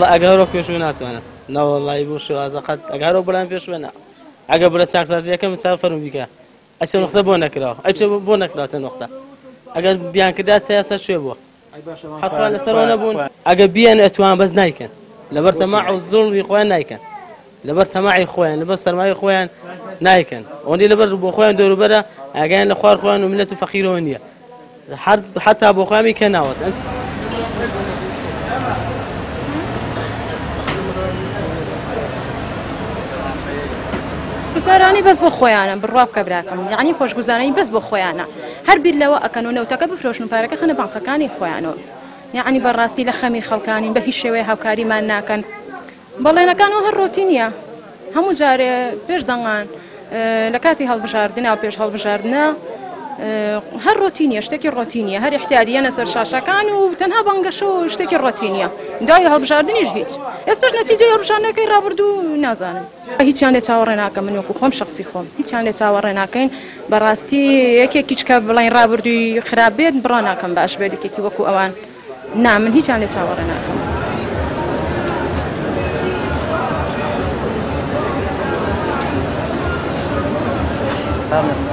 وەڵا ئەگەر هەرۆک پێشوو ناتوانن نەوەڵی بۆ شێوازە قەت ئەگەر هەرۆک بڵێن پێشوە نا ئەگەر بڵێ چاکسازیەکەم چا فەرموو بیکە ئەی چە نوختە بۆ نەکراوە ئەی چە بۆ نەکراوە چە نوختە ئەگەر بیان کردا چە سەر کوێ بووە هەر خۆیان لەسەرەوە نەبوون ئەگەر بیان ئەتوان بەس نایکەن لەبەر تەماع و زوڵمی خۆیان نایکەن لەبەر تەماعی خۆیان لەبەر سەرمایەی خۆیان نایکەن ئەوەندەی لەبەر بۆ خۆیان دەوروبەرە ئاگایان لە خوار خۆیان و ملت و فەقیرەوە نییە حتا بۆ خۆیان بیکەن ناوەستن. گوزارانی بەس بۆ خۆیانە بڕوا بکە براکەم یعنی خۆشگوزارانی بەس بۆ خۆیانە هەر بیر لەوە ئەکەن و نەوتەکە بفرۆشن و پارەکە خەنە بانقەکانی خۆیانەوە یعنی بەڕاستی لە خەمی خەڵکانین بە هیچ شێوەیە هاوکاریمان ناکەن بەڵێنەکان هەر ڕۆتینیە هەموو جارێ پێش دەنگان لە کاتی هەڵبژاردنا و پێش هەڵبژاردنا هەر ڕۆتینیە شتێکی ڕۆتینیە هەر احتیادیەنە سەر شاشەکان و تەنها بانگەشە و شتێکی ڕۆتینیە دوای هەڵبژاردنیش هیچ ئێستاش نەتیجەی هەڵبژاردنەکەی ڕابردوو نازانم هیچیان لێ چاوەڕێ ناکەم من وەکو خۆم شخصی خۆم هیچیان لێ چاوەڕێ ناکەین بەڕاستی یەکێکیچ کە بڵێن ڕابردووی خراپ بێت بڕا ناکەم باش بێت یەکێکی وەکو ئەوان نا من هیچیان لێ چاوەڕێ ناکەم.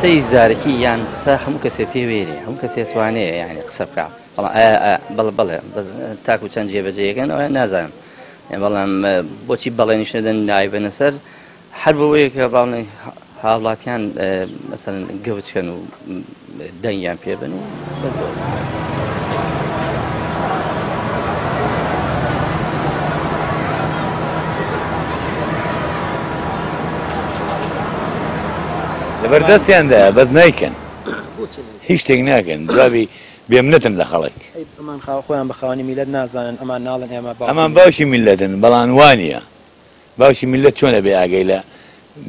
قسەی زارەکی یان قسە هەموو کەسێ پێ وێرێ هەموو کەسێ توانێ یعنی قسە بکە بەڵام بەڵێ بەڵێ بەس تاکو چەند جێبەجێیەکەن ئەوە نازانم بەڵام بۆچی بەڵێنیش نەدەن نایبەنە سەر هەر بەوەیە کە باڵێن هاوڵاتیان مەسەلەن گەوج کەن و دەنگیان پێ بن و بەس بەوە. لەبەر دەستیاندایە بەس نایکەن هیچ شتێک ناکەن جوابی بێمنەتن لە خەڵک. ئەمان خۆیان بە خاوەنی میلەت نازانن ئەمان ناڵێن ئێمە باوکی ئەمان باوکی میلەتن بەڵام وانیە باوکی میللەت چۆن ئەبێ ئاگای لە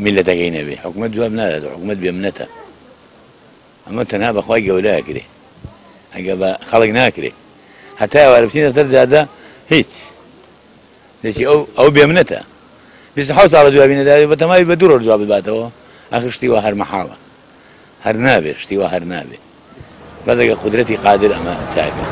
میللەتەکەی نەبێ حکومەت جواب ناداتەوە حکومەت بێ منەتە ئەمە تەنها بە خوای گەورە ئەکرێ ئەگە بە خەڵک ناکرێ هەتا ئێوارە بچینە سەر جادە هیچ دەچی ئەو ئەو بێ منەتە 27 ساڵە جوابی نەداوی بە تەماوی بە دوو ڕۆژ جوابت باتەوە ئاخر شتی وا هەر مەحاڵە هەر نابێ شتی وا هەر نابێ بەس ئەگەر قودرەتی قادر ئەمە چاکە.